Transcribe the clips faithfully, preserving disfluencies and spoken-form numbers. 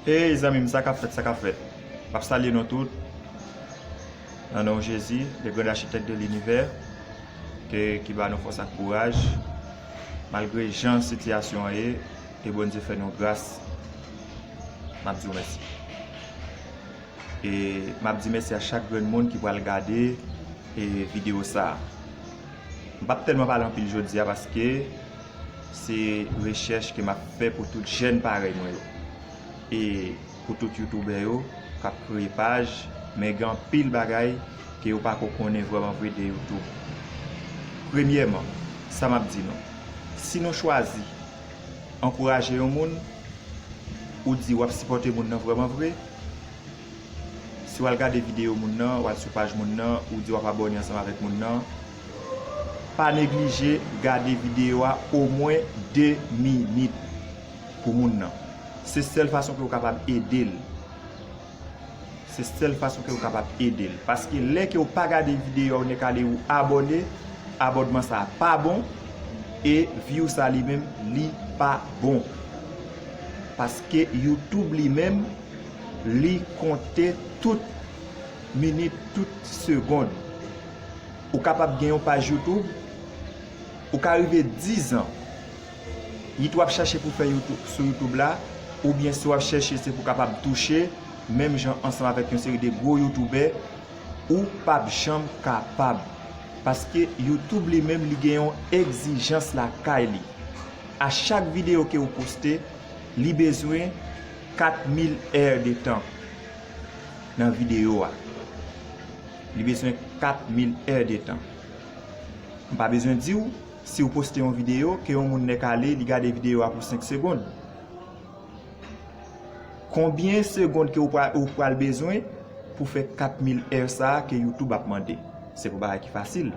Hey zanmi m, sa k ap fèt, sa k ap fèt? M ap salye nou tout nan non Jezi, le grand architecte de l'univers, ke, ki ba nou fòs ak kouraj malgre jan sitiyasyon an ye, e Bondye fè nou gras. M ap di w mèsi. E m ap di mèsi a chak grenn moun ki pral gade, e, videyo sa a. M p ap tèlman pale anpil jodi a paske se rechèch ke m ap fè pou tout jèn parèy mwen yo. E pou tout youtubè yo k ap kreye paj, men gen anpil bagay ke yo pako konnen vrèman vre de YouTube. Premyèman, sa m ap di nou, si nou chwazi ankouraje yon moun, ou di w ap sipòte moun nan vrèman vre, si w al gade videyo moun nan, w al sou paj moun nan, ou di w ap abòne ansanm avèk moun nan, pa neglije gade videyo a omwen de minit pou moun nan. Se sèl fason ke w kapab ede l. Se sèl fason ke w kapab ede l. Paske lè ke w pa gade videyo a, ou nèk ale ou abòne, abònman sa a pa bon, e view sa li menm, li pa bon. Paske YouTube li menm, li konte tout minit, tout segonn. Ou kapab gen yon paj YouTube, ou ka rive diz an, it w ap chache pou fè YouTube, sou YouTube la, oubyen si w ap chèche se pou kapab touche, menm jan ansanm avèk yon seri de gwo youtubè, ou p ap janm kapab. Paske YouTube li menm, li gen yon egzijans lakay li. A chak videyo ke ou poste, li bezwen kat mil è de tan nan videyo a. Li bezwen kat mil è de tan. M pa bezwen di w, si w poste yon videyo, ke yon moun nèk ale, li gade videyo a pou senk segonn. Konbyen segonn ke ou pral, ou pral bezwen pou fè kat mil è sa a ke YouTube ap mande? Se pou bagay ki fasil.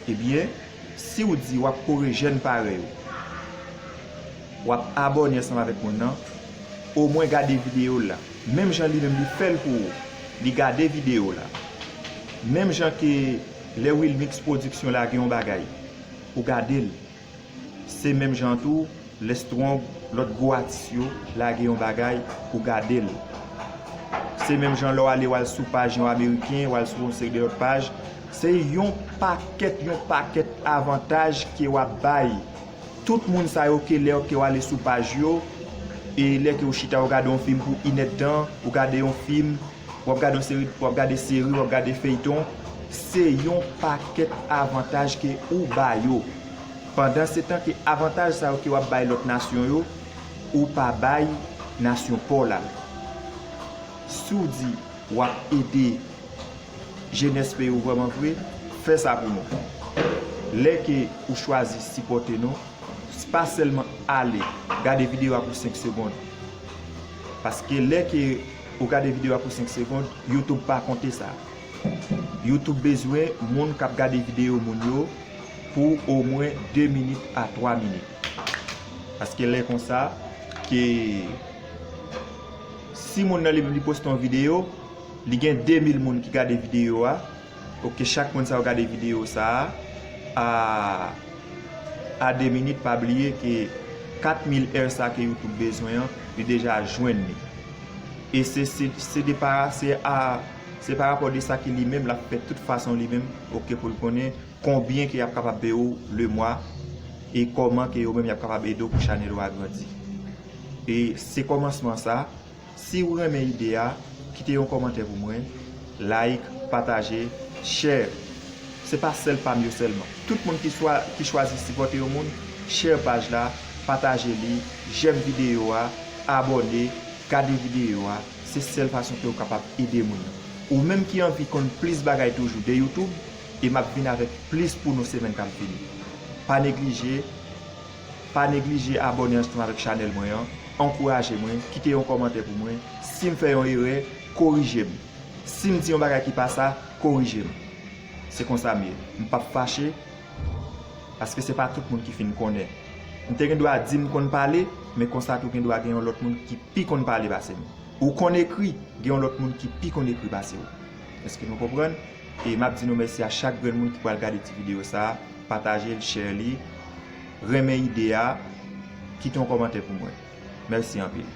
Ebyen, si w di w ap kore jèn parèy ou, w ap abòne ansanm avèk moun nan, omwen gade videyo l la. Menm jan li menm li fè l pou ou, li gade videyo w la. Menm jan ke lè Wilmix Production lage yon bagay, ou gade l. Se menm jan tou, lè Strong, lòt gwo atis yo lage yon bagay, ou gade l. Se menm jan lè w ale w al sou paj yon Ameriken, w al sou yon seri de lòt paj, se yon pakèt, yon pakèt avantaj ke w ap bay tout moun sa yo ke lè ke w ale sou paj yo, e lè ke w chita w gade yon fim pou inèdtan, ou gade yon fim, w ap gade yon seri, w ap gade seri, w ap gade feyton, se yon pakèt avantaj ke ou ba yo. Pandansetan ke avantaj sa yo ke w ap bay lòt nasyon yo, ou pa bay nasyon pa w la. Si w di w ap ede jenès peyi w vrèman vre, fè sa pou nou. Lè ke ou chwazi sipòte nou, pa sèlman ale gade videyo a pou senk segonn. Paske lè ke ou gade videyo a pou senk segonn, YouTube pa konte sa. YouTube bezwen moun k ap gade videyo moun yo pou omwen de minit a twa minit. Paske lè konsa, ke si moun nan li menm li poste yon videyo, li gen de mil moun ki gade videyo a, oke, chak moun sa yo gade videyo sa a, a, a de minit, pa bliye ke kat mil è sa ke YouTube bezwen an, li deja jwenn li. E se, se, se de pa, se a, se pa rapò de sa ke li menm l ap fè tout fason li menm, oke, pou l konnen konbyen ke y ap kapab peye w le mwa e kòman ke yo menm y ap kapab ede w pou chanèl ou a grandi. E se kòmansman sa. Si w renmen ide a, kite yon kòmantè pou mwen, like, pataje, share. Se pa sèl pa m yo sèlman. Tout moun ki swa, ki chwazi sipòte yon moun, share paj la, pataje li, jèm videyo a, abòne, gade videyo a. Se sèl fason ke w kapab ede moun nan. Ou menm ki anvi konn plis bagay toujou de YouTube, e m ap vin avèk plis pou nou semèn k ap vini. Pa neglije, pa neglije abòne ansanm avèk chanèl mwen an, ankouraje mwen, kite yon kòmantè pou mwen. Si m fè yon erè, korije m. Si m di yon bagay ki pa sa, korije m. Se konsa m ye. M p ap fache, paske se pa tout moun ki fin konnen. M te gen dwa di m konn pale, men konsa tou gen dwa gen yon lòt moun ki pi konn pale pase m. Ou konn ekri, gen yon lòt moun ki pi konn ekri pase w. Èske nou konprann? E m ap di nou mèsi a chak grenn moun ki pral gade ti videyo sa a, pataje l, share li, renmen ide a, kite yon kòmantè pou mwen. Mèsi anpil.